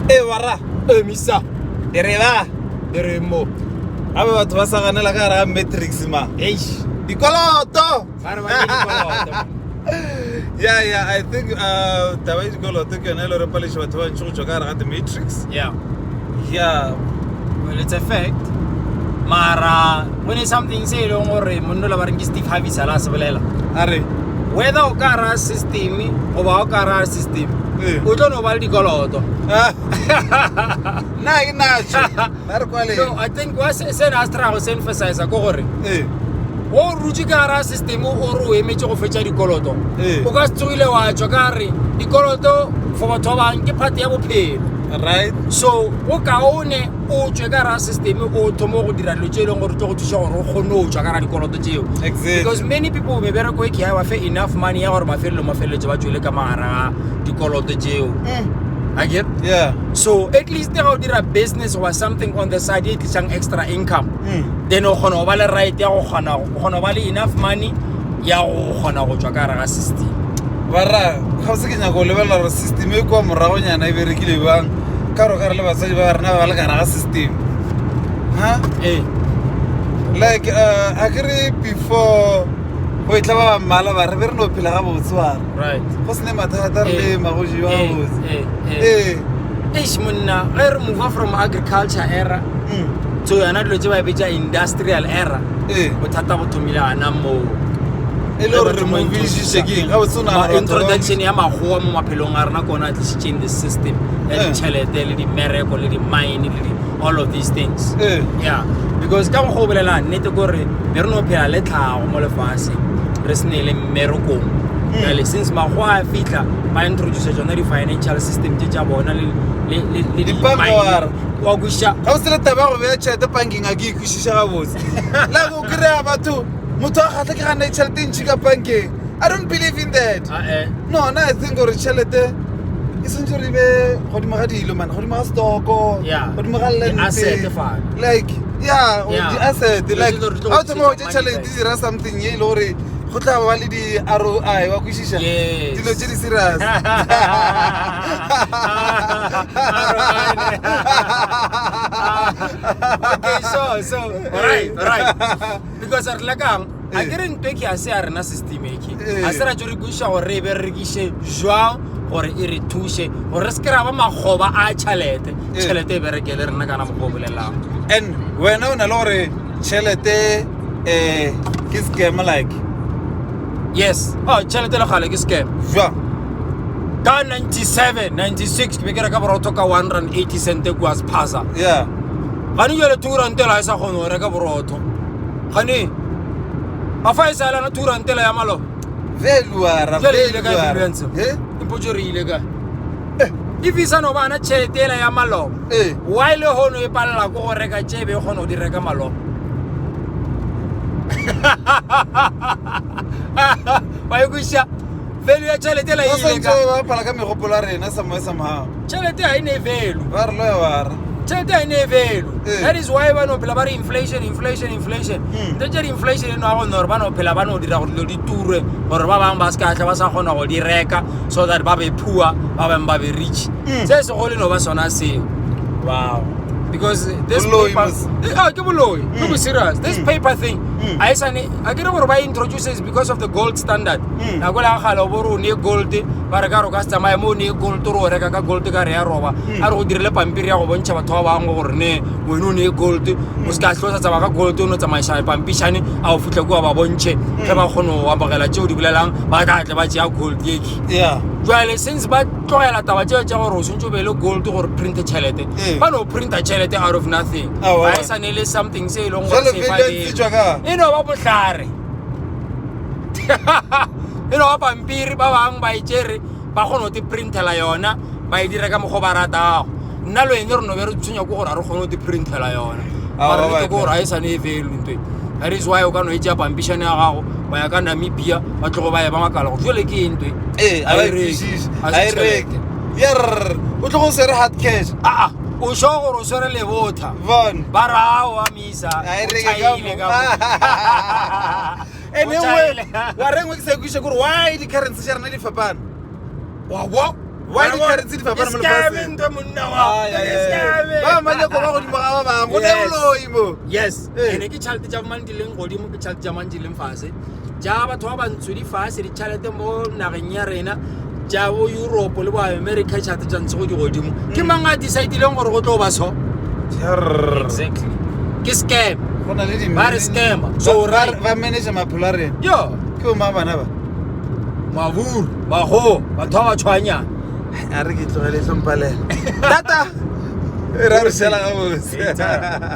E wara emisa direba re mo gape batho ba sa ganela ka gare ga matrix ma eish dikoloto ba re ba ke dikoloto yeah yeah i think uh, taba ya dikoloto ke yone e le gore palešo batho ba bantši go tšwa ka gare ga the matrix yeah yeah well it's a fact mara go ne something se e leng gore monno la ba reng ke steve harvey sala a se bolela a re whether o ka ra system goba o ka ra system Ee. o tlo no ba le dikoloto Ah. nna ke natso na re kwale no i think wa se se na se try go se emphasize ko gore ee o rutse ka gara system o re o emetse go fetša dikoloto Ee. o ka se tsogile wa tšwa ka re dikoloto for batho ba bangwe ke part ya bophelo right so o kaone o tswe ka gara system o thome go dira dilo tse e leng gore tlo go thuša gore o kgone go tswa ka gara dikoloto tseo Exactly. because many people mebereko e ke ya ba fe enough money ya gore mafelelo mafeleletse ba tswele ka magara ga dikoloto tseo a get yeah so at least ga o dira business or something on the side e tlisang extra income Mm. then o kgona go ba le right ya go kgona o kgona go ba le enough money ya go kgona go tswa ka gare ga system bara ga se ke nyaka go lebelela gore system e kwa moragonyana e berekile bang ka gore ka re le basadi ba rena ba le gare ga system ha ee like uh, a ke re before go e tla ba ba mmala ba re be re no phela gabotse bare right go sene mathata re lema go jewa gabotse ee ee eish monna ge re move from agriculture era Mm. to yona dilo tse ba e bitsa industrial era ee bothata bo thomile gana moo e le gore re movišiše ke eng gabotse o nagana Ma- batho ba- introduction ya magoa mo maphelong a rena kona a tlisitseng the system ya Eh. ditšhelete le dimmereko le di-mine le di all of these things Eh. yeah because ka mokgwa o bolela nnete kore be re no phela le tlhago mo lefatsheng re se ne le mmerekong jale since makgowa a fitlha ba introduce tsona di-financial system tse tša bona le- le- le- le Dipanka di-mine. wa re. wa kwešiša ga o se le taba ya go beya tšhelete bankeng a ke e kwešiša gabotse like o kry-a batho motho a kgatlha ke gana tšhelete e ntšhi ka bankeng i don't believe in that Ah, eh. no na i think gore tšhelete e swantse gore e be godimo ga dilo man godimo ga stoko Yeah. godimo ga Di-asset land fane. like yeah Yeah. di-asset Dilo like tse di tlo ga o thoma go tlisetsa tše tšhelete money di dira something ye e le gore go tla ba le di-roi wa kwešiša Yes. dilo tše di serious okay so so right right because re lekang a ke re ntwe ke a se ya rena system e ke Eh. a se ra tso re kwešiša gore re e be re rekiše jwang gore e re thuše gore re se ke ra ba makgoba a tšhelete Eh. tšhelete e berekele rena kana mokgwa o bolelang and wena o na le gore tšhelete um ke scam like yes oh tšhelete le gale ke scam jwang ka 97 96 ke be ke reka borotho ka 180 cent kua spaza yeah gane jale two rantela e sa kgone go reka borotho gane a fa e sa elana two rantela ya maloba valuara Jwale e ile kae value ya ntshe? Mpotse re ile kae if e sa no bana tšhelete ela ya maloba Ee. why le hono e palela ko go reka tše be e kgona go di reka maloba wa e kwešiša value ya tšhelete ela e ba ile swantse kae ba phala ka megopolo ya rena somewhere somehow tšhelete ga e ne value ba re loya bara tšhelete ga e ne value Eh. that is why ba no phela ba re inflation inflation inflation nto tše di-inflation e no ya gone gore ba no phela ba no dira gore dilo di ture gore ba bangwe ba se ka tla ba sa kgona go di reka so that ba be poor ba bangwe ba be rich se segolo e no ba sona seo wow because this Boloi paper mos. Eh, ah, ke boloi ke bo serious this paper thing a e sane a ke re gore ba introduce is because of the gold standard nako le ga gale o bo re o ne gold ba re ka re o ka se tsamaye mo o ne gold re o reka ka gold ka re ya roba a re go dirile pampiri ya go bontšha batho ba bangwe gore ne wena o ne gold o se ka tlo sa tsamaya ka gold o no tsamaiša pampišane a o fitlhe kua ba bontšhe ge ba kgone go amogela tšeo di bolelang ba tla tle ba tšea gold eke yeah jale since ba tlogela taba tšeo tša gore o swantse o be le gold gore printe tšhelete Ee. ba no printa tšhelete out of nothing Aowa. ga e sa ne le something se e leng gore Jwale se fa value e tsejwa ka? e no ba bohlare e no ba pampiri ba bangwe ba e tšere ba kgone go te printela yona ba e dira ka mokgwa o ba ratago nna le wene re no be re tshwenya ko gore ga re kgone go te printela yona Aowa, mara nnete banna. ke gore ga e sa ne e value ntwe that is why o ka no e tšea pampišane ya gago wa ya ka namibia ba tlogo ba ye ba makala gore jale ke eng ntwe ee Ha a ba e e reke. kwešiše Ha a se e reke tšhelete. yerr o tlo go swere hard cash aa o sure gore o swere lebotha bon ba re ao amisa A e o reke ka tšhaile mo. ka mo. And O e nngwe tšhaile. wa re nngwe ke sa kwešiša kore why di-currency tša rena di fapana wa bo Why di-currency di fapana mo lefatsheng? ntho monna wa Ai, ai, ai. Ba bang ba nyako ba godimo ga ba bangwe. Go ne Yes. boloi mo. Yes. Ee. Ene ke tšhelete tša mang di leng godimo, ke tšhelete tša mang di leng fase. Tša batho ba bantsho di fase ditšhelete mo nageng ya rena, tša bo Europe le bo America tšhelete tša ntshe go di godimo. Ke mang a decidileng gore go tlo ba so? Yarr. Exactly. Ke scam. Go na le di Ba re scammer. So Ba- right. ba manage maphelo a rena. Yo, Ke bo mang bana ba? maburu, bago, batho ba ba tshwanyang. A re ke tlogele e tlo mpalela. Tata. E ra re šala gabotse. Tata.